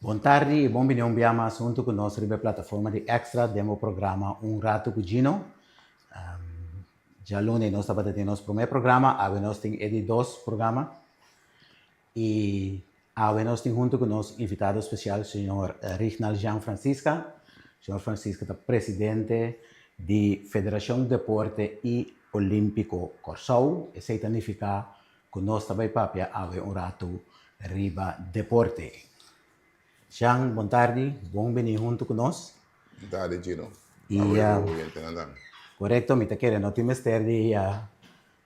Bon tardi i bon bini un bia mas huntu ku nos riba e plataforma di Extra den bo programa Un Ratu ku Gino. Djaluna nos tabata tin nos promé programa, awe nos tin e di dos programa. I awe nos tin huntu ku nos invitado spesial señor Rignald Jean Francisca. Señor Francisca ta presidente di Federashon Deporte i Olímpiko Kòrsou. Esei ta nifiká ku nos ta bai papia awe un ratu riba deporte. Jean, bon tardi, bon bini huntu ku nos. Bon tardi Gino. I Awe bo oyente nan tambe. Korekto, mi ta kere no tin mester di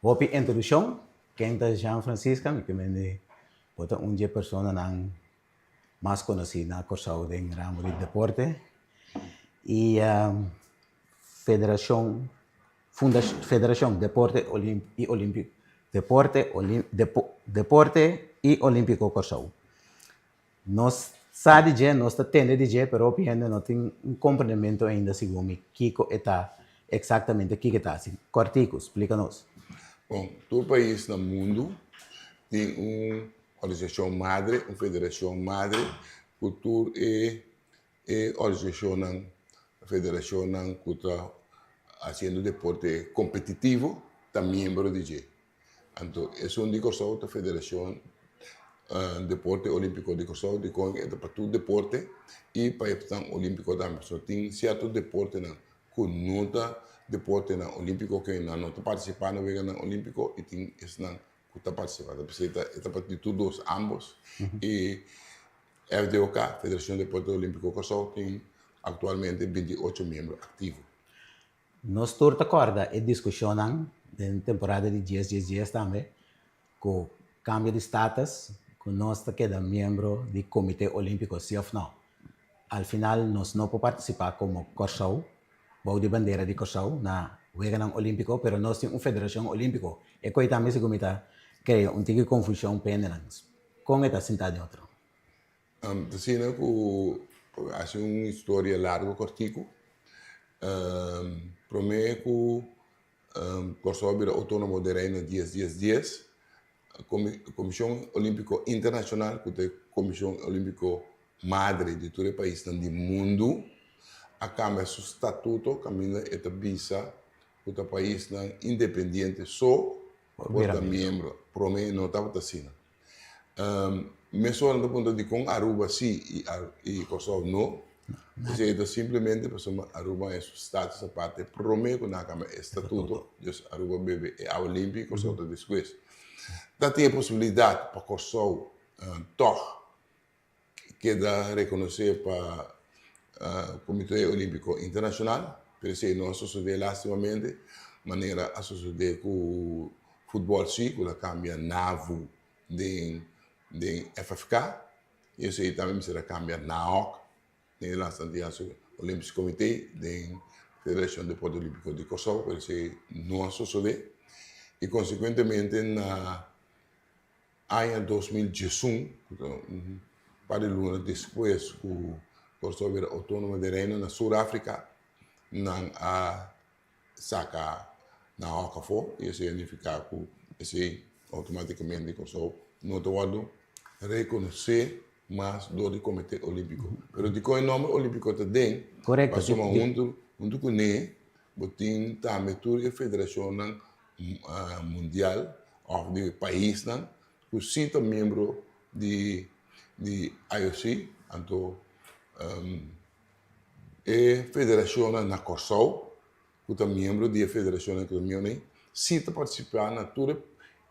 hopi introdushon. Ken ta Jean Francisca? Mi ke mende bo ta un dje personanan mas konosí na Kòrsou den ramo di deporte i Federashon Federashon Deporte i Olímpiko Deporte Deporte i Olímpiko Kòrsou. Nos sa di dje, nos ta tende di dje, pero hopi hende no tin un komprendementu ainda segun mi kiko e ta eksaktamente, kiko e ta hasi. Kòrtiku, splika nos. Bon, tur pais na mundu tin un organisashon madre, un federashon madre ku tur e e organisashonnan, federashonnan ku ta hasiendo deporte kompetitivo ta miembro di dje. Anto esun di Kòrsou ta Federashon Deporte Olímpiko di Kòrsou dikon e ta pa tur deporte i pa esnan olímpiko tambe. So tin sierto deportenan ku no ta deportenan olímpiko ke nan no ta partisipá na weganan olímpiko i tin esnan ku ta partisipá. Ta p'esei e ta pa di tur dos, ámbos. I FDOK, Federashon Deporte Olímpiko Kòrsou, tin aktualmente 28 miembro aktivo. Nos tur ta kòrda e diskushonnan den temporada di dies dies dies tambe ku kambio di status ku nos ta keda miembro di Komité Olímpiko si òf nò. Al final nos no por partisipá komo Kòrsou bou di bandera di Kòrsou na Weganan Olímpiko pero nos tin un Federashon Olímpiko. E koi tambe segun mi ta krea un tiki konfushon pa hendenan. Kon e ta sintá den otro? Ta asina ku hasi un historia largu kòrtiku. Promé ku Kòrsou a bira outónomo den Reino dies dies dies, Komishon Olímpiko Internashonal, ku ta e komishon olímpiko madre di tur e paisnan di mundu, a kambia su statuto kaminda e ta bisa ku ta paisnan independiente so por ta miembro. Promé no tabata asina. Mesora nan ta puntra dikon Aruba si i Kòrsou no. Esei ta simplemente pasobra Aruba e su status aparte promé ku nan a kambia e statuto. Dus Aruba bebe e awa limpi i Kòrsou ta despues. Ta tin e posibilidat pa Kòrsou tòg keda rekonosé pa Komité Olímpiko Internashonal, pero esei no a sosodé lástimamente, manera a sosodé ku futbòl sí, ku ta kambia NAVU den den FFK, i esei tambe mester a kambia NAOC, Nederlands Antiaanse Olympisch Comité, den Federashon Deporte Olímpiko di Kòrsou, pero esei no a sosodé i konsekuentemente na Aña 2011, ku ta un par di luna despues ku Kòrsou a bira outónomo den Reino na Sur Afrika, nan a saka nan hòk afó i esei a nifiká ku esei outomátikamente Kòrsou no ta wòrdu rekonosé mas dor di Komité Olímpiko. Pero dikon e nòmber Olímpiko ta den? Pasobra huntu huntu kuné bo tin tambe tur e federashonnan mundial òf di paisnan ku si ta miembro di di IOC anto e federashonnan na Kòrsou ku ta miembro di e federashonnan ku ta miembro ei si ta partisipá na tur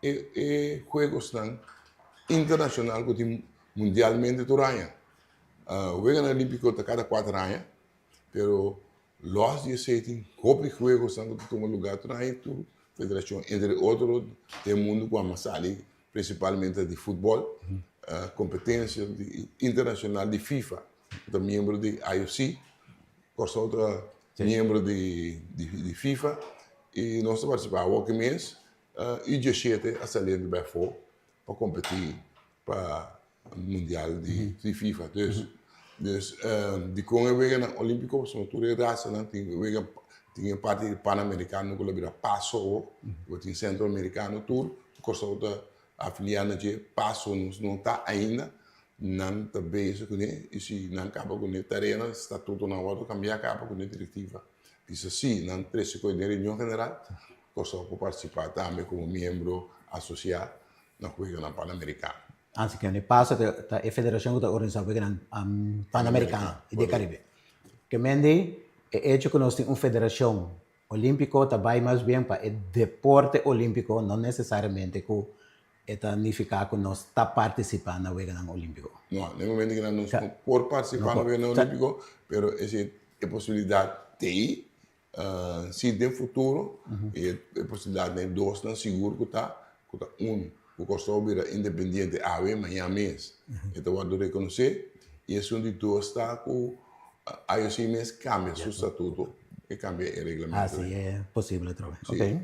e e juegosnan internashonal ku tin mundialmente tur aña. Weganan Olímpiko ta kada kuater aña pero Lòs di esei tin hopi juegosnan ku ta tuma lugá tur aña tur federashon, entre otro den mundu ku a sali prinsipalmente di futbòl, kompetensia internashonal di FIFA ku ta miembro di IOC, Kòrsou ta miembro di FIFA i nos ta partisipá. Awor ki mes U diesshete a sali riba afó pa kompetí pa mundial di FIFA. Dus, dus dikon e weganan olímpiko pasobra tur e rasanan tin wega tin e parti di panamerikano ku lo bira paso awor, bo tin sentroamerikano tur, Kòrsou ta afiliá na dje, paso nos no ta ainda. Nan ta bezig kuné i si nan kaba kuné tareanan, statutonan wòrdu kambiá kaba kuné direktiva. Bisa si nan trese koe den reunion general, Kòrsou por partisipá tambe komo miembro asosiá na Weganan Panamerikano. Ansi ke paso ta e federashon ku ta organisá Weganan Panamerikano i di Karibe. Ke men di e echo ku nos tin un federashon olímpiko ta bai mas bien pa e deporte olímpiko, no nesesariamente ku E ta nifiká ku nos ta partisipá na Weganan Olímpiko? No, na e momento kinan nos no por partisipá na Weganan Olímpiko, pero esei e posibilidat t'ei. Si den futuro e posibilidat na e dosnan sigur ku ta, ku ta un, ku Kòrsou bira independiente awe, mañan mes e ta wòrdu rekonosé, i esun di dos ta ku IOC mes kambia su statuto, e kambia e reglamento. Ah, si e posibel atrobe. Ok.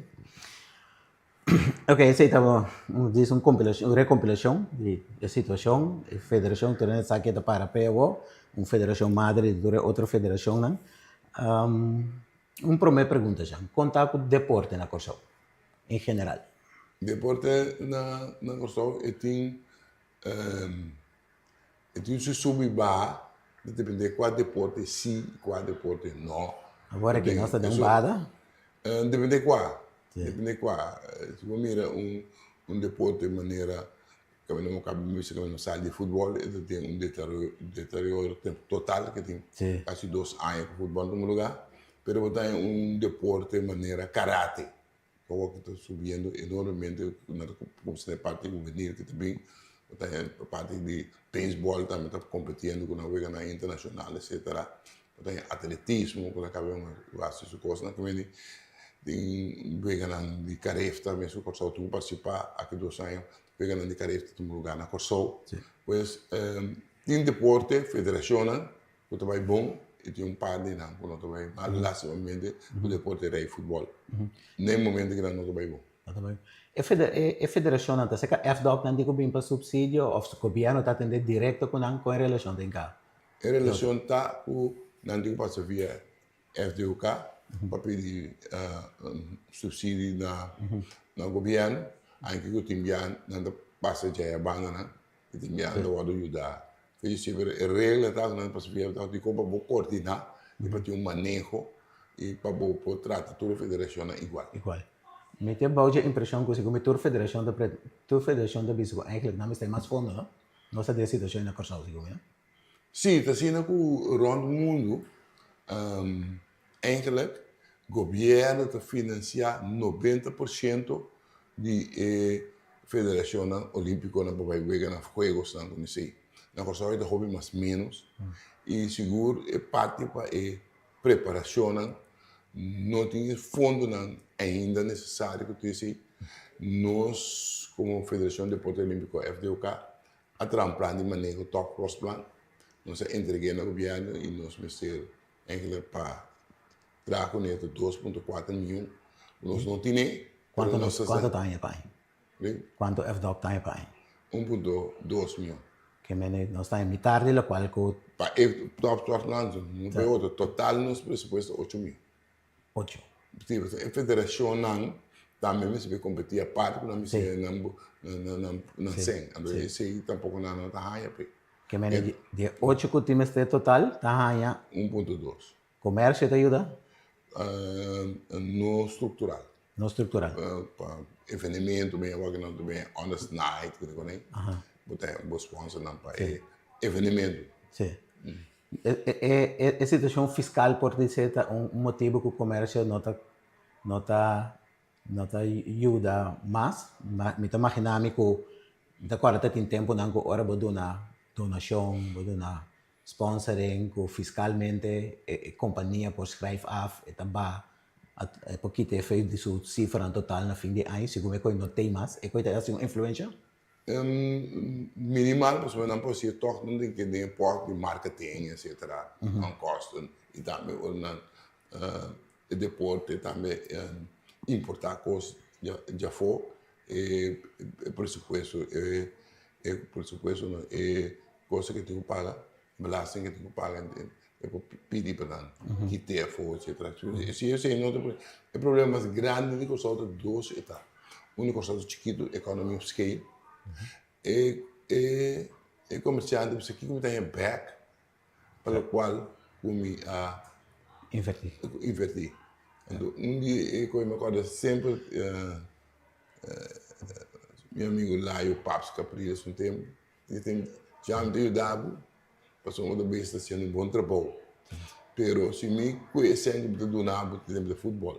Ok, esei ta un dis un compilacion, un recompilacion di e situacion. E federacion tur hende sa ke ta para p'e awor, un federacion madre di tur e otro federacionnan. Un prome pregunta Jean, kon ta ku deporte na Kòrsou en general? Deporte na na Kòrsou e tin e tin su subi i baha, ta depende kua deporte si i kua deporte no. Awor aki nos ta den un bahada? Depende kua, depende kua. Si bo mira un un deporte manera kaminda bo kaba bisa kaminda bo sali di futbòl e ta tin un deterioro total ke tin kasi dos aña ku futbòl no tuma lugá. Pero bo ta haña un deporte manera karate Awor ku ta subiendo enormemente nan ta kuminsá na e parti hubenil ku ta bin, bo ta haña e parti di beisbòl tambe ta kompetiendo ku nan weganan internashonal etsetera. Bo ta haña atletismo ku ta kaba hasi su kosnan ku mende tin weganan di karefta mes ku Kòrsou tin ku partisipá aki dos aña weganan di karefta tin lugá na Kòrsou. Pues tin deporte federashonnan ku ta bai bon i tin un par di nan ku no ta bai mal lastimamente ku deporte rei futbòl na e momento ku nan no ta bai bon. No ta bai bon. E e federashonnan ta seka FDOK nan tin ku bin pa supsidio òf gobièrnu ta atendé direkto ku nan? Kon e relashon ta hinká? E relashon ta ku nan tin ku pasa via FDOK pa pidi supsidio na na gobièrnu anke ku tin bia nan ta pasa djaya bandanan i tin bia nan ta wòrdu yuda. Sí, pero e regla ta ku nan ta pasa via FDOK dikon pa bo koordiná i pa tin un maneho i pa bo por trata tur e federashonnan igual. Igual. Mi tin bou dje impreshon ku segun mi tur federashon ta tur federashon ta bisa ku eigentlik nan mester mas fondo no. Nos ta den e situashon na Kòrsou segun mi no. Sí, ta asina ku rònt mundu eigentlik gobièrnu ta finansiá 90% di e federashonnan olímpikonan pa bai wega na juegosnan ku esei. Na Kòrsou e ta hopi mas ménos i sigur e parti pa e preparashonnan no tin e fondonan ainda nesesario ku tin esei. Nos komo Federashon Deporte Olímpiko, FDOK, A traha un plan di maneho tòg Prosplan. Nos a entreg'é na gobièrnu i nos mester eigenlijk pa traha kuné ta 2.4 mion. Nos no tin'é, pero Kuantu nos ta kuantu ta haña pa aña? Kuantu FDOK ta haña pa aña? 1.2 mion. Ke mene nos ta haña mitar di lokual ku. Pa e tòg Prosplan, no pa e otro. Total nos presupuesto 8 mion. 8. Sí, pasobra e federashonnan tambe mester por kompetí aparte ku nan mester nan nan nan sèn. Anto esei tampoko nan no ta haña p'e. Ke mene di e ocho ku tin mester total ta haña. 1.2. Komersio ta yuda? No struktural. No struktural. Pa evenemento ben awor ku nan ta ben Honest Night ku nan bo ta bo sponsor nan pa e evenemento. Sí. E situacion fiscal por di ser ta un motibo cu comercio no ta no ta no ta yuda mas. Mi ta magina mi cu mi ta corda ta tin temponan cu ora bo duna donacion, bo duna sponsoring cu fiscalmente e compania por schrijf af, e ta baha, e por kita e di su cifranan total na fin di aña, segun e coy no tey mas, e coy ta haci un influencia? Minimal pasobra nan por hacié tog nan tin ke den e port di marketing etcetera nan kosten y tambe ora nan e deporte tambe importa kos di afo e presupuesto e presupuesto no e cosa ke tin ku paga belasting ke tin ku paga e por pidi pa nan kite afo etcetera si esei no ta e problema mas grandi di Kòrsou ta dos e ta un di Kòrsou ta chikitu economy of scale e e e. E komersiante bisa kiko mi ta haña bèk pa lokual ku mi a Invertí. invertí. Anto un di e kos mi a kòrda semper mi amigu Layo Paps Capriles un tempu e tin ya mi ta yuda bo pasobra bo ta bes ta hasiendo un bon trabou pero si mi ku e sèn ku mi ta duna bo ta tempu di futbòl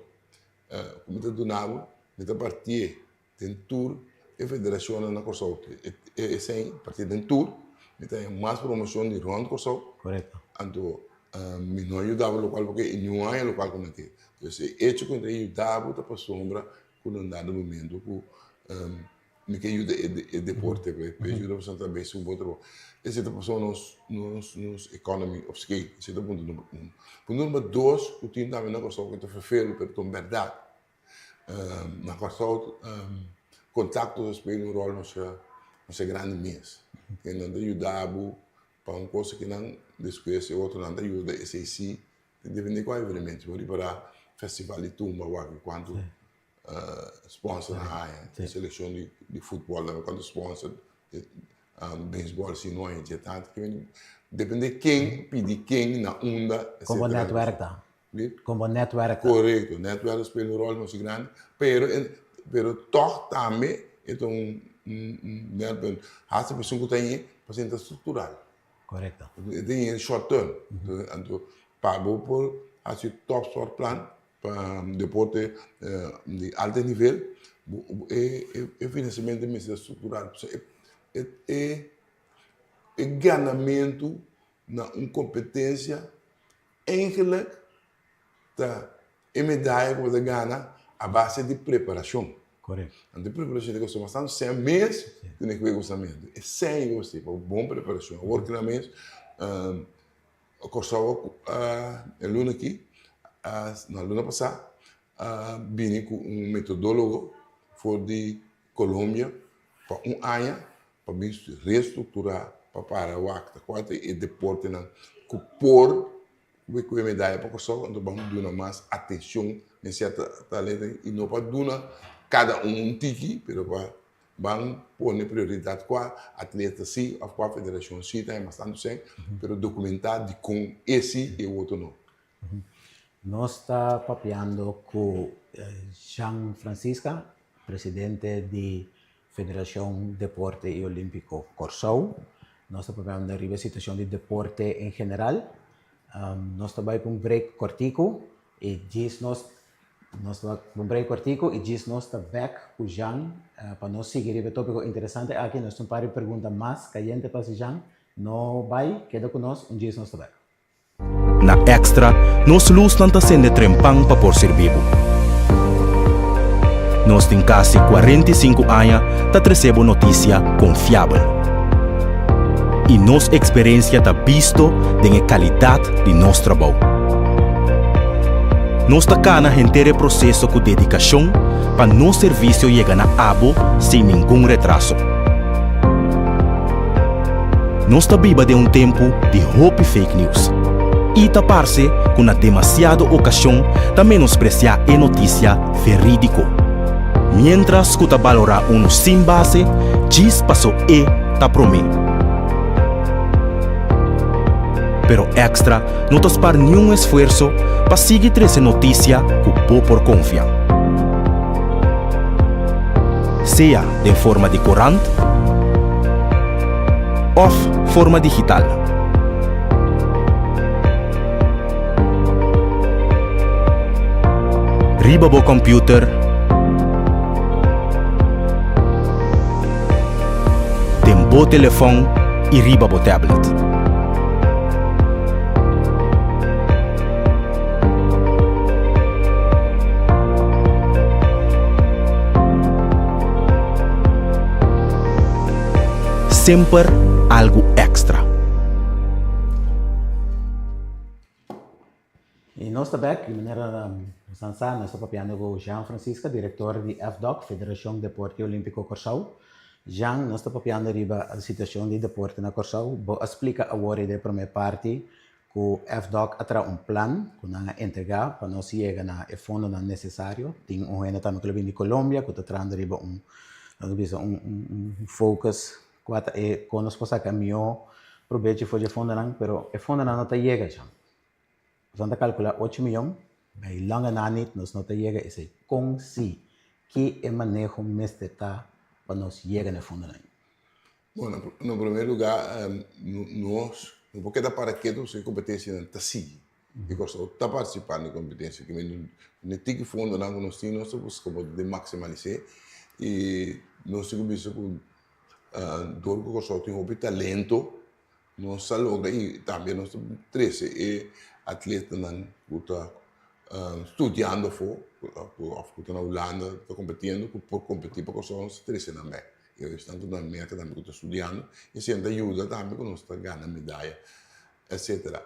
ku mi ta duna bo mi ta partié den tur e federashonnan na Kòrsou e sèn partié den tur mi ta haña mas promoshon di rònt Kòrsou anto mi no a yuda bo lokual pasobra niun aña lokual ku nan ke entonces e echo ku mi ta yuda bo ta pasobra ku nan dado momento ku mi ke yuda e deporte pa e yuda pasobra ta bes un bon trabou. Esei ta pasobra nos nos nos economy of scale esei ta punto number uno. Punto number dos ku tin tambe na Kòrsou ku ta ferfelu pero ta un bèrdat na Kòrsou kontakto ta spela un ròl masha masha grandi mes. Nan ta yuda bo pa un kos akinan despues e otronan ta yuda esei si Ta depende kua evenemento. Bo ripará festival di tumba wak kuantu sponsor nan haña. Selekshon di futbòl tambe kuantu sponsor. Beisbòl si no haña dje tantu. Depende ken pidi ken na unda etsetera. Kon bo nètwèrk ta. Kon bo nètwèrk ta. Korekto. Nètwèrk ta spela un ròl masha grandi. Pero pero tòg tambe e ta un nètwèrk. Hasta esun ku ta hañ'é pasobra e ta struktural. Korekto. E tin e short term. Anto pa bo por hasi top sport plan pa deporte di alto nivel, e finansiamentu mester struktural. E e ganamentu na un kompetensia eigenlik ta e medaya ku bo ta gana a base di preparashon. Korekto. Anto e preparashon ta kosta mas tantu sèn mes ku na e kuesamentu. E sèn ku bo mester pa bon preparashon. Awor kila mes Kòrsou e luna aki, no luna pasá a bini ku un metodólogo for di Colombia pa un aña pa bin restrukturá pa para wak ta kua ta e deportenan ku por ku e medaya pa Kòrsou anto ban duna mas atenshon den sierto talento i no pa duna kada un un tiki pero pa ban pone prioridat kua atleta si òf kua federashon si ta haña mas tantu sèn pero dokumentá dikon e si i e otro no. Nos ta papiando ku Jean Francisca, presidente di Federashon Deporte i Olímpiko Kòrsou. Nos ta papiando riba e situashon di deporte en general. Nos ta bai pa un break kòrtiku i djis nos nos ta bai pa un break kòrtiku i djis nos ta bèk ku Jean pa nos sigui riba e tópiko interesante aki. Nos tin un par di pregunta mas kayente pa hasi Jean. No bai, keda ku nos, un djis nos ta bèk. Na Extra, nos lusnan ta sende trempan pa por sirbi bo. Nos tin kasi 45 aña ta trese bo notisia konfiabel. I nos eksperensia ta bisto den e kalidat di nos trabou. Nos ta kana henter e proseso ku dedikashon pa nos servisio yega na abo sin ningun retraso. Nos ta biba den un tempu di hopi fake news i ta parse ku na demasiado okashon ta menospresiá e notisia verídiko, miéntras ku ta balorá unu sin base djis paso e ta promé. Pero Extra no ta spar niun esfuerso pa sigui trese notisia ku bo por konfia. Sea den forma di korant òf forma digital. Riba bo kòmpiuter, den bo telefòn i riba bo tablet. Semper algu èkstra. I nos ta bek, di manera nos a sa, nos ta papiando ku Jean Francisca, direktor di FDOK, Federashon Deporte Olímpiko Kòrsou. Jean, nos ta papiando riba situashon di deporte na Kòrsou. Bo a splika awor den e promé parti Ku FDOK a traha un plan ku nan a entregá pa nos yega na e fondonan nesesario. Tin un hende tambe ku lo bini di Colombia ku ta trahando riba un, nos ta bisa un un focus Kua ta e kon nos por saka mihó probecho for di e fondonan, pero e fondonan no ta yega dja. Nos ta kalkulá ocho miyon, bai longa na nit nos no ta yega esei. Kon si? Ki e maneho mester ta pa nos yega na e fondonan? Bueno, na primer lugá nos no por keda para ketu pasobra e kompetensianan ta sigui. I Kòrsou ta partisipá na e kompetensia. Ki men e tiki fondonan ku nos tin nos ta buska modo di maksimalis'é i nos tin ku bisa ku dor ku Kòrsou tin hopi talento nos a logra i tambe nos ta trese e atletanan ku ta studiando afó òf ku ta na Hulanda ta kompetiendo ku por kompetí pa Kòrsou nos ta trese nan bèk. I esnan ku ta na Merka tambe ku ta studiando esei nan ta yuda tambe ku nos ta gana medaya etcetera.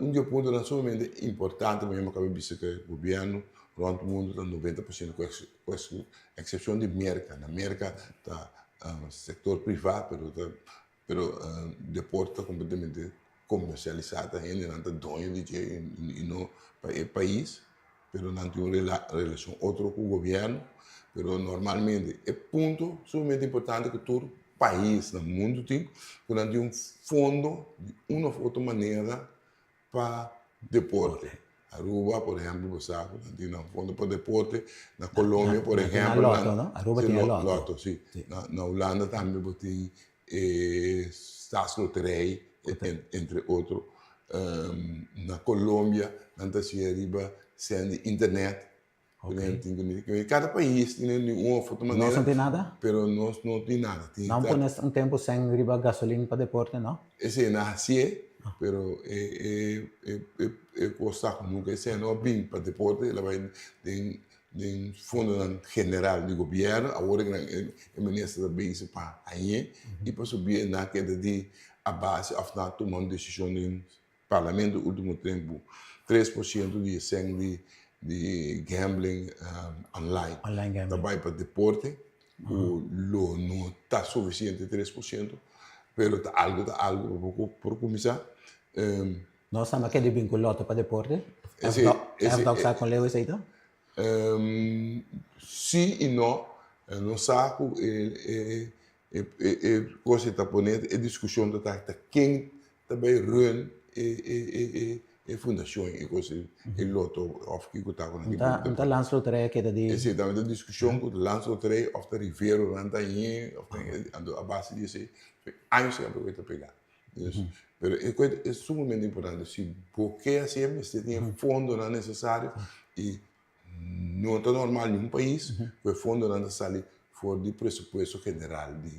Un di e puntonan sumamente importante mi a kaba bisa ku e gobièrnu rònt mundu ta 90% ku eksepshon di Merka. Na Merka ta sektor privá pero ta pero deporte ta kompletamente komersialisá ta hendenan ta doño di dje i no pa e pais pero nan tin un relashon otro ku gobièrnu pero normalmente e punto sumamente importante ku tur pais na mundu tin ku nan tin un fondo di un òf otro manera pa deporte. Aruba por ehempel bo sa ku nan tin nan fondo pa deporte, na Colombia por ehempel nan tin loto, Aruba tin e loto. Loto si. Na Hulanda tambe bo tin e Staatsloterij entre otro. Na Colombia nan ta hasié riba sèn di internet. Kada pais tin di un of otro manera. Nos no tin nada? Pero nos no tin nada. Nan pone un tempu sèn riba gasolin pa deporte, no? Esei nan hasié, pero e kos ta ku nunka esei no a bin pa deporte, el a bai den den fondonan general di gobièrnu. Awor e minister ta bezig pa hañ'é i pa subié nan a keda di a base òf nan a tuma un desishon den Parlamento ultimo tempu 3% di e sèn di di gambling online Online ta gambling. bai pa deporte ku lo no ta sufisiente 3%, pero ta algu ta algu pa bo por kuminsá. Nos tambe a keda bin ku loto pa deporte? Ese ese FDOK sa kon leu esei ta? Si i no. Nos sa ku e e e e kos ei ta pone e diskushon ta ta ken ta bai run e e e e e fundashon e kos ei e loto òf kiko ta ku nan Ta ta Landsloterij a keda di. Esei tambe ta diskushon ku Landsloterij òf ta Rivero nan ta hañ'é òf ta anto a base di esei años kaba ta pega. Pero e kos e sumamente importante si bo ke hasié mester tin e fondonan nesesario i no ta normal niun pais ku e fondonan ta sali for di presupuesto general di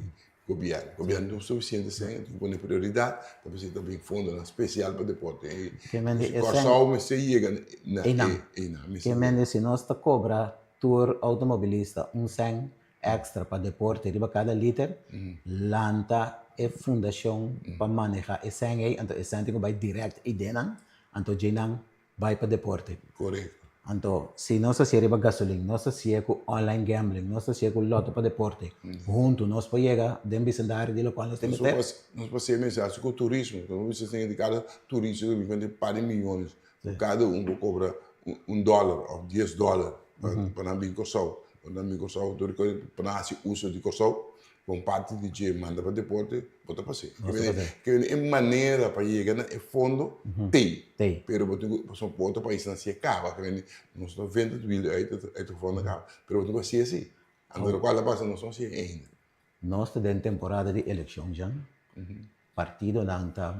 gobièrnu. Gobièrnu no tin sufisiente sèn, tin ku pone prioridat, ta p'esei ta bin fondonan spesial pa deporte. Kòrsou mester yega na einan. Ke mende si nos ta kobra tur outomobilista un sèn extra pa deporte riba cada liter, lanta e fundacion pa maneha e sèn ei, anto e sèn tin ku bai direct eidenan, anto djeinan bai pa deporte. Korekto. Anto si nos hasié riba gasolin, nos hasié ku online gambling, nos hasié ku loto pa deporte, huntu nos por yega den bisendario di lokual nos tin mester. Nos por hasié mester hasi ku turismo, nos por bisa di kada turista ku bin ku par di miyones, ku kada un por kobra un dòler òf dies dòler pa nan bin Kòrsou. Pa nan bin Kòrsou tur e pa nan hasi uso di Kòrsou, pa un parti di dje manda pa deporte, bo ta pas'é. Ke bini e manera pa yega na e fondo t'ei. Pero bo tin ku, pasobra por otro paisnan si e kaba, ke bini nos ta venta het wiel uit het gevonden kaba, pero bo tin ku hasié si. Anto lokual ta pasa nos no hasié ainda. Nos ta den temporada di elekshon, Jan. Partidonan ta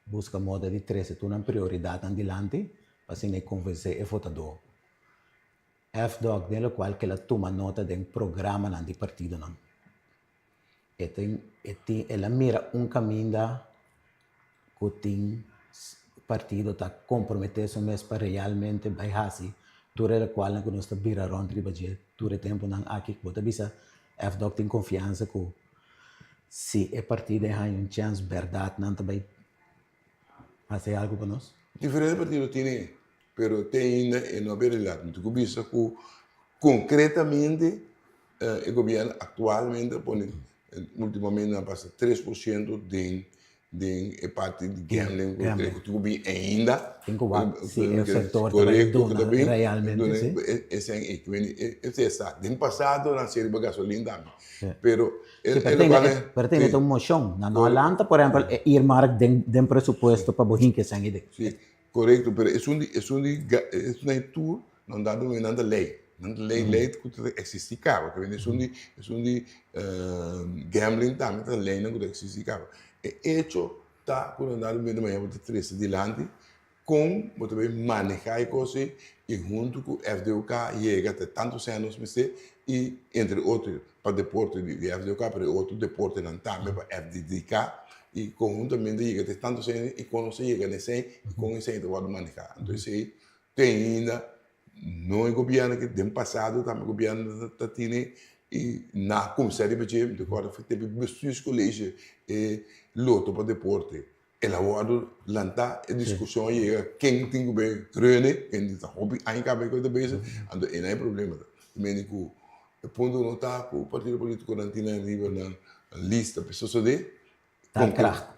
buska moda di trese tur nan prioridatnan dilanti pa asina e konvensé e votadó. FDOK den lokual ke el a tuma nota den programanan di partidonan. E tin e tin el a mira un kaminda ku tin partido ta komprometé su mes pa realmente bai hasi tur e lokualnan ku nos ta bira rònt riba dje tur e tempunan aki. Bo ta bisa FDOK tin konfiansa ku si e partido e haña un chèns bèrdat nan ta bai hasi algu pa nos? Diferente partido tene, pero te ainda e no a bira realidad. Mi tin ku bisa ku konkretamente e gobièrnu aktualmente a pone, ultimamente nan a pasa 3% den. Den e parti di gambling ku tin ku bin ainda. Tin ku wak si e sektor ta bai duna realmente si. Esei e sa. Den pasado nan hasi riba gasolin tambe. Pero e Pero tin ta un moshon. Nan no a lanta por ehempel e earmark den presupuesto pa bo hinka esei den. Si, korekto. Pero esun di esun di esun di tur nan dado nan ta lei. Nan ta lei lei ku ta eksistí kaba. Esun di esun di gambling tambe ta leinan ku ta eksistí kaba. E echo ta ku nan dado momento mañana bo ta trese dilanti kon bo ta bay maneha e kos ei i huntu ku FDOK yega ta tantu sèn nos mester i entre otro pa deporte di FDOK pero e otro deportenan tambe pa FDDK i konhuntamente yega ta tantu sèn i kon nos ta yega na esei i kon esei ta wòrdu maneha. Anto esei te ainda No e gobierno aki, den pasado tambe gobierno ta tene y na a cuminsa riba dje, mi ta acorda for tempo bestuurscollege e loto pa deporte, el a wordo lanta, e discusion a yega ken tin cu bay rene, ken ta hopi aña caba cu e ta bezig, anto e na e problema ta. Ta mende cu e punto no ta cu partido politiconan tin ariba nan lista pa e sosode,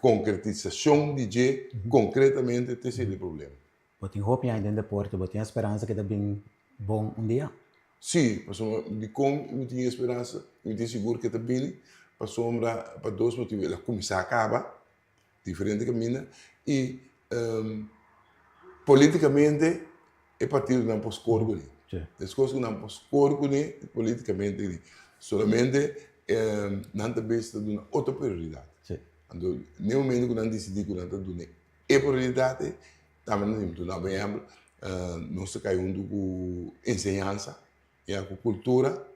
concretisacion di dje concretamente ta esey e problema. Bo tin hopi aña den deporte, bo tin e speransa ke ta bin bon un dia? Sí, pasobra dikon mi tin e speransa? Mi tin sigur ke ta bini pasobra pa dos motibu, el a kuminsá kaba diferente kaminda i politikamente e partidonan por skor kuné. Meskos ku nan por skor kuné politikamente solamente nan ta bes ta duna otro prioridat. Anto den e momento ku nan disidí ku nan ta duna E prioridat ei tambe nos tin duna. Por ehempel, nos ta kai huntu ku enseñansa, ya ku kultura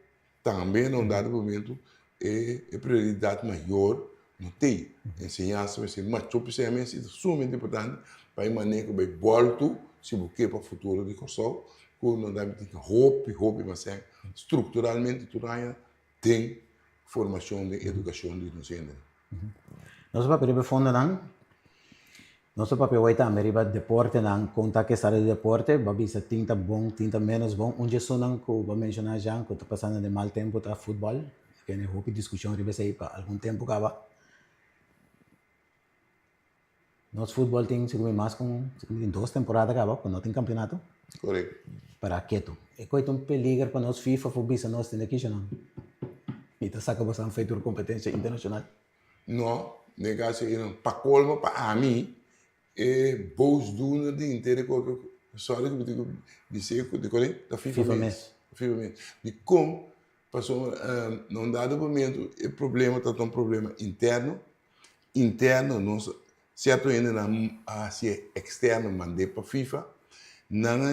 tambe na un dado momento e e prioridat mayor no t'ei. Enseñansa mester macho p'esei mes i ta sumamente importante pa e manera ku bai bòltu si bo ke pa futuro di Kòrsou ku nos ta tin hopi hopi mas strukturalmente tur aña den formashon den edukashon di nos hende. Nos a papia riba e fondonan, nos a papia awor tambe riba deportenan, kon ta ke estado di deporte, bo a bisa tin ta bon, tin ta menos bon. Un di esunnan ku bo a menshoná Jean ku ta pasando den mal tempu ta futbòl, kende hopi diskushon riba esei pa algun tempu kaba. Nos futbol tin sigur mi mas ku sigur mi tin dos temporada kaba ku no tin kampeonato. Korekto. Para ketu. E koi ta un peliger pa nos FIFA por bisa nos tende kisha nan. Mi ta saka boso afei tur kompetensia internashonal. No, den e kaso ei no. Pa kolmo pa ami e boosdoener di henter e kos sorry ku mi tin ku bis'é ku dikon ta FIFA mes. FIFA mes. Dikon? Pasobra na un dado momento e problema ta ta un problema interno interno nos cierto hendenan a hacié externo mand'é pa FIFA nan a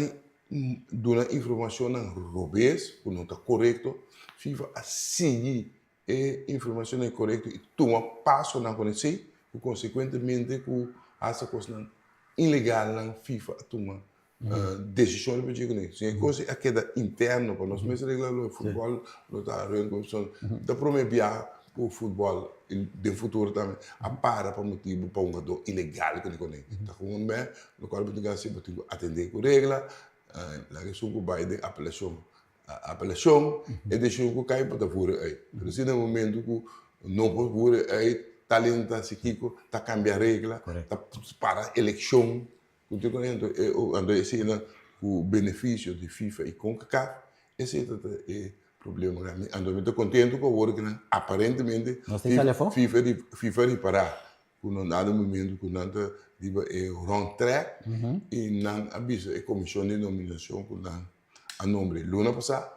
duna informacionnan robes cu no ta corecto FIFA a sigui e informacionnan incorecto y tuma pasonan con esey cu consecuentemente cu hasta cosnan ilegalnan FIFA a tuma Desishon riba dje ku ne. Si e kos a keda interno pa nos mes regla lo e futbòl lo ta rèn ku so ta promé bia ku futbòl den futuro tambe a para pa motibu pa hungadó ilegal ku ne kuné. Ta hunga bè lokual bo tin ku hasi bo tin ku atendé ku regla laga esun ku bai den apelashon apelashon e desishon ku kai bo ta vuri uit. Pero si na momento ku no por vuri uit tal hende ta hasi kiko ta kambia regla ta para elekshon. Ku tur konento e anto esei ku benefisio di FIFA i Concacaf, esei ta ta e problema grandi. Anto mi ta kontento ku awor ku nan aparentemente Nos tin sali afó? FIFA FIFA ripará ku na un dado momento ku nan ta riba e wrong track i nan a bisa e komishon di nominashon ku nan a nombre luna pasá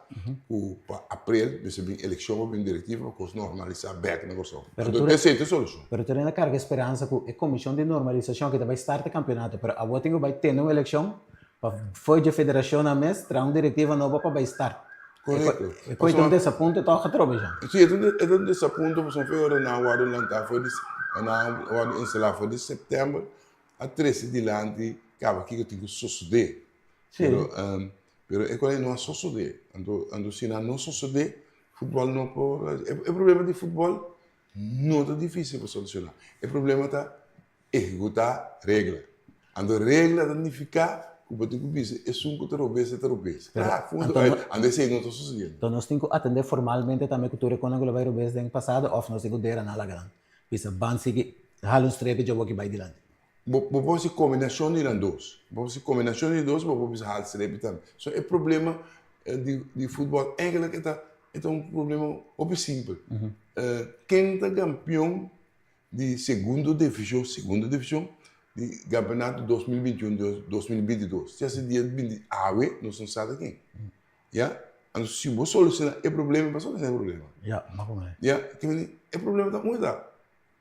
ku pa aprel mester bin elekshon pa bin direktiva pa kos normalisá bèk na Kòrsou. Anto esei ta e solushon. Pero tur hende a karga e speransa ku e komishon di normalisashon aki ta bai starta e kampionato pero awor tin ku bai tene un elekshon pa fo'i dje federashonnan mes traha un direktiva nobo pa bai start. Korekto. E koi ta un desapunto tòg atrobe Jean. Si e ta un desapunto pasobra fo'i ora nan a wòrdu lantá fo'i di nan a wòrdu instalá fo'i di sèptèmber a trese dilanti kaba kiko tin ku sosodé. Sí. Pero, um, pero e kos no a sosodé. Anto, anto si nan no sosodé, futbol no por... E, e problema di futbol no ta difícil pa solucioná. E problema ta ehekutá regla. Anto regla ta nifiká ku bo tin ku bisa esun ku ta robes e ta robes. Pero, Ah, punto. anto Ay, no- anto esei no ta sosodiendo. Anto nos tin ku atendé formalmente tambe ku tur e konan ku lo bai robes den pasado òf nos tin ku dera nan laga nan bisa ban sigui. Hala un strepi dje boki bai dilanti. Bo bo por hasi kombinashon di nan dos. Bo por hasi kombinashon di dos, bo por bisa hala strepi tambe. So e problema di di futbòl eigenlijk e ta e ta un problema hopi simpel. Ken ta kampion di segundo divishon, segundo divishon di kampeonato 2021 2022? Te hasta dia binti awe nos no sa ta ken. Ya, anto si bo soluciona e problema, bo soluciona e problema. Ya, mas o menos. Ya, e problema ta unda ta?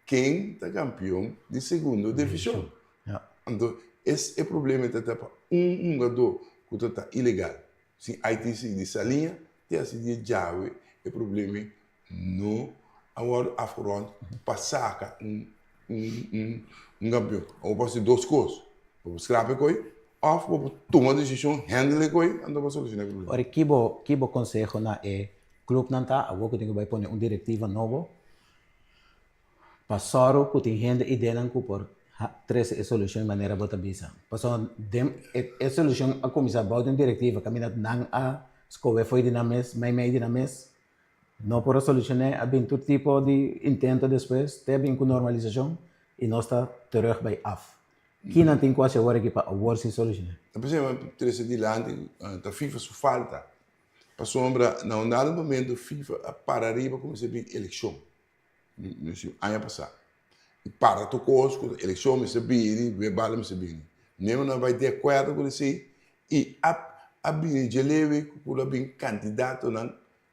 Ken ta campeon di segundo division? Ya. Anto es e problema ta ta pa un hungador cu ta ta ilegal, sin ITC di Saliña, te haci dia djawe e problema no a wordo afgerond pa saca un un un campeon. Bo por haci dos cos, bo por scrap e coy of bo por tuma decision handle e coy anto bo soluciona e problema. Ora ki bo ki bo conseho na e clubnan ta awor cu tin cu bay pone un directiva nobo pa sòru ku tin hende ideanan ku por trese e solushon manera bo ta bisa. Pasobra den e solushon a kuminsá bou di un direktiva kaminda nan a skohe fo'i di nan mes, meimei di nan mes, no por a solushoné, a bin tur tipo di intento despues te a bin ku normalisashon i nos ta terug bai af. Ki nan tin ku hasi awor aki pa awor si solushoné? Ta p'esei mi a trese dilanti ta FIFA su falta, pasobra na un dado momento FIFA a para ariba kuminsá bin elekshon. Aña pasá. I para tur kos ku elekshon mester bini, bala mester bini. Nemo nan bai di akuerdo ku esei i a a bini dje lewe ku por a bin kandidatonan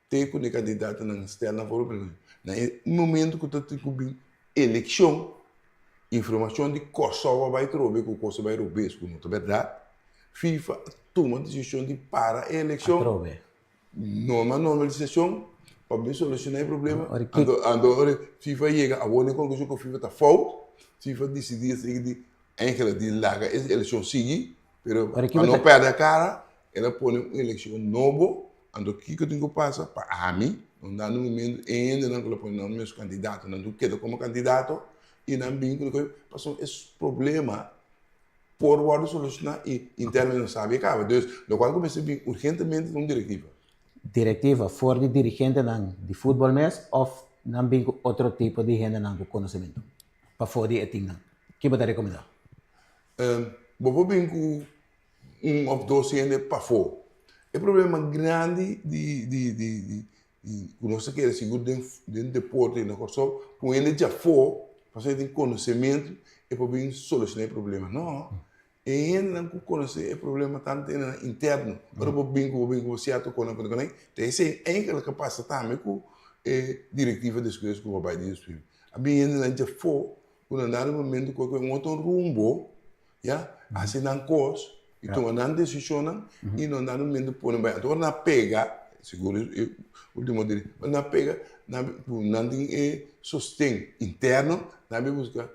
te ku e kandidatonan stel na foro pero na e momento ku ta tin ku bin elekshon informashon di Kòrsou a bai trobe ku kos a bai robes ku no ta bèrdat FIFA a tuma desishon di para e elekshon. Atrobe. Norma normalisacion pa bin soluciona e problema. Anto anto ora FIFA yega awor na e conclusion cu FIFA ta fout, FIFA dicidi esaki di eigenlijk di laga e eleccion sigui, pero pa no perde cara el a pone un eleccion nobo, anto kico tin cu pasa pa ami no dando momento e hendenan cu lo pone nan mes candidato nan tin cu keda como candidato y nan bin cu pasobra e problema por wòrdu solushoná i internamente no sabi e kaba. Dus lokual ku mester bin urgentemente ta un direktiva. Direktiva for di dirigentenan di futbòl mes òf nan bin ku otro tipo di hendenan ku konosementu pafó di e timnan? Ki bo ta rekomendá? Bo por bin ku un òf dos hende pafó. E problema grandi di di di I ku nos ta kere sigur den den deporte na Kòrsou ku hende djafó pasobra e tin konosementu e por bin solushoná e problema. No, e hendenan ku konosé e problema ta hendenan interno. Ora bo bin ku bo bin ku bo sierto konan ku nan ta esei eigenlik a pasa tambe ku e direktiva despues ku bo bai di Dios. A bin hendenan djafó ku na dado momento ku un otro rumbo ya hasi nan kos i tuma nan desishonnan i no nan momento pone bai anto ora nan pega sigur e ultimo diri ora nan pega nan ku nan tin e sosten interno nan bin buska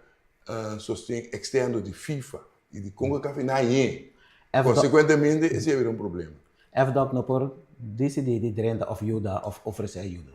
sosten eksterno di fifa i di concacaf i nan hañ'é konsekuentemente esei a bira un problema. FDOC no por disidí di drenta òf yuda òf ofresé ayuda.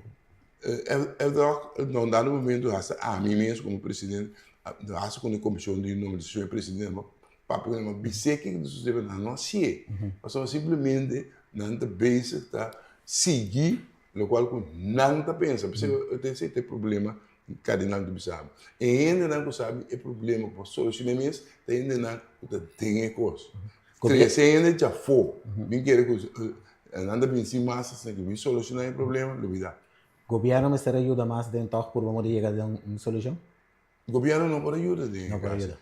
FDOC na un dado momento hasta ami mes komo presidente hasta ku e komishon di nominashon e presidente a papia ku nan a bis'é kiko ta sosodé pero nan no hasié pasobra simplemente nan ta bezig ta sigui lokual ku nan ta pensa p'esei esei ta e problema Kardinal ta bisa bo. E hendenan ku sabi e problema ku por solushoná mes ta hendenan ku ta den e kos. Trese hende djafó bin kere ku nan ta bin sin mas asina ku bin solushoná e problema lubidá. Gobièrnu mester a yuda mas den tòg purba modo yega den un solushon? Gobièrnu no por a yuda den e kaso.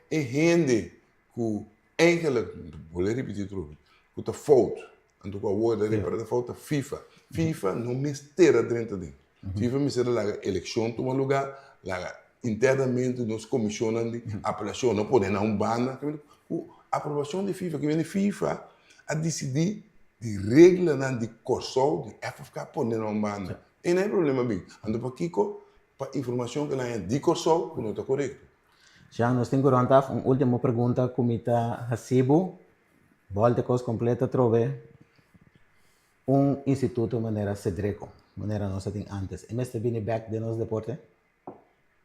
E hende ku Eigenlijk, bolbe ripití otro bes, ku ta fout, anto ku awor ta repará ta fout ta FIFA. FIFA no mester a drenta den. FIFA mester a laga elekshon tuma lugá, laga internamente nos komishonnan di apelashon no pone nan un banda. Ku aprobashon di FIFA, kimente FIFA a disidí di reglanan di Kòrsou, di FFK pone nan un banda. Einan e problema bin. Anto pakiko? Pa informashon ku nan haña di Kòrsou ku no ta korekto. Jean, nos tin ku rond af. Un ultimo pregunta ku mi ta hasi bo, bòlta e kos kompleto atrobe, un instituto manera Cedreco, manera nos a tin ántes, e mester bini bèk den nos deporte?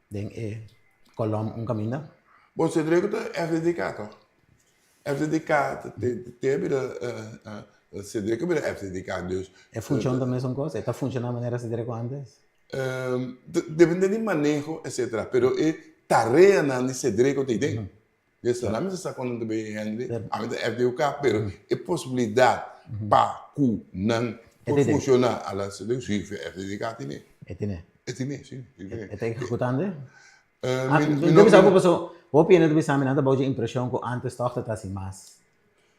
Den e kolòm un kaminda? Bon, Cedreco ta FDDK tòg? FDDK te a bira Cedreco a bira FDDK, dus. E funshon ta mesun kos? E ta funshoná manera Cedreco ántes? Depende di maneho etcetera pero e. tareanan di Cedreco ta den. Des ta nan mester sa kon nan ta bay Henry, ami ta FDOK, pero e posibilidat pa ku nan por funciona a la Cedreco, si, FDDK tine. E tine? E tine, si. E ta ejecutando? Mi no bisa bo paso hopi hende ta bisa mi nan ta bou dje impresion ku antes tog ta hasi mas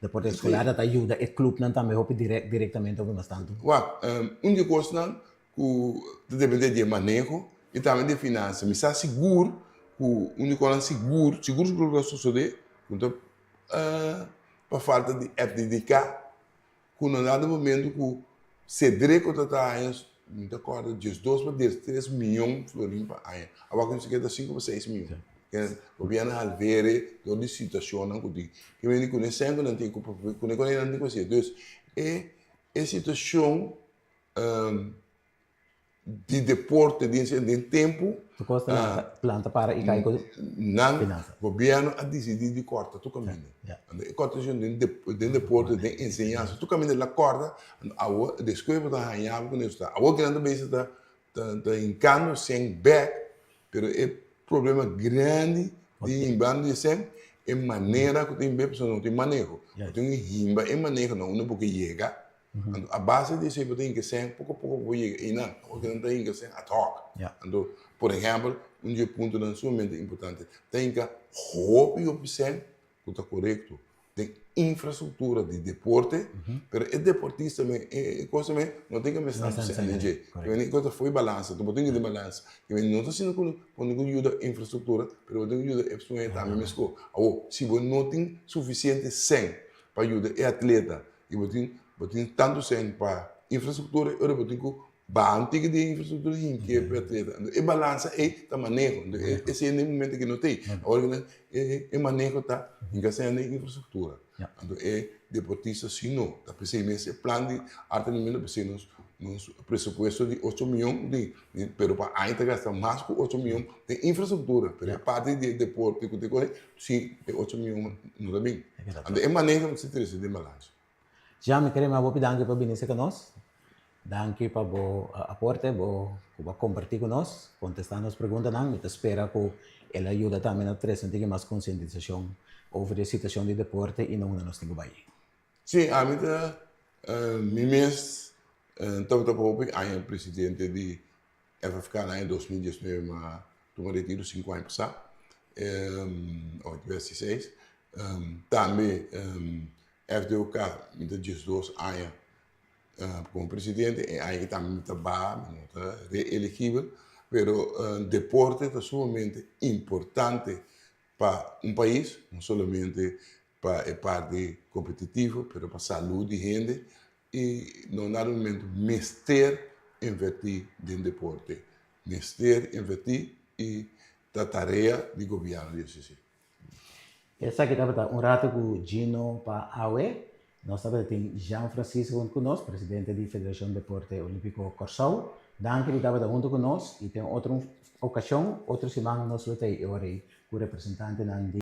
deporte escolar ta yuda e clubnan tambe hopi directamente hopi mas tantu. Wak, un di e kosnan ku ta depende di e maneho i tambe di e finansa. Mi sa sigur ku un di e kosnan sigur, sigur sigur ku ta sosode ku ta pa falta di FDDK. Ku na dado momento ku Cedreco ta ta haña, mi ta kòrda, diesdos pa diestres mion florin pa aña. Awor ku mi ta sinku pa seis mion. Gobièrnu a halvere dor di situashonnan ku tin. Ke mende ku ne sèn ku nan tin ku ku ne kos nan tin ku hasi. Dus e e situashon di deporte den den tempu. Tur kos ta planta para i kai ku Nan gobierno a disidí di kòrta tur kaminda. Anto e kòrtashon den den deporte, den enseñansa, tur kaminda el a kòrta. Anto awor despues bo ta haña bo ku nos ta. Awor kinan ta bisa ta ta hinkando sèn bèk, pero e problema grandi di himbando di sèn e manera ku ta himba pasobra no tin maneho. Bo tin ku himba e maneho na unda bo ke yega. Anto a base di esei bo ta hinka sèn poko poko bo yega einan. Awor nan ta hinka sèn ad hoc. Anto por ehèmpel un di e puntonan sumamente importante ta hinka hopi hopi sèn ku ta korekto den infrastruktura di deporte pero e deportista men e cosa men no tin ke mester tantu sèn den dje. E cosa ta fo'i balansa bo tin ku den balansa. No ta asina ku bo tin ku yuda infrastruktura pero bo tin ku yuda e persona tambe meskos. Awor si bo no tin sufisiente sèn pa yuda e atleta I bo tin bo tin tantu sèn pa infrastruktura i ora bo tin ku baha un tiki di e infrastruktura i hinkia pa e atleta. Enton e balansa ei ta maneho. Enton esei na e momento aki no ta ei. Awor ki e maneho ta hinka sèn den infrastruktura. Anto e deportista si no. Ta p'esei mes e plan di arte di mundo p'esei nos nos presupuesto di ocho miyon di pero pa aña ta gasta mas ku ocho miyon den infrastruktura. Pero e parti di e deporte ku ta kore Si e ocho mion no ta bin. Anto e maneho mester trese den balansa. Jean, mi kere m'a hopi danki pa bini serka nos. Danki pa bo aporte, bo ku bo a kompartí ku nos, kontestá nos preguntanan. Mi ta spera ku el a yuda tambe na trese un tiki mas konsientisashon over di e situashon di deporte i na unda nos tin ku bai. Si, ami ta mi mes tabata pa hopi aña presidente di FFK na aña 2019 ma tuma retiro sinku aña pasá, o 2016. Tambe FDOK mi ta 12 aña komo presidente, e aña aki tambe mi ta baha, mi no ta reelegibel, pero deporte ta sumamente importante pa un pais, no solamente pa e parti kompetitivo, pero pa salud di hende I no na momento mester invertí den deporte. Mester invertí i ta tarea di gobièrnu di hasi esei. Esaki tabata un rato ku Gino pa awe. Nos tabata tin Jean Francisco huntu ku nos, presidente di Federashon Deporte Olímpiko Kòrsou. Danki di tabata huntu ku nos i den otro okashon, otro siman nos lo ta ei e ora ei ku representantenan di.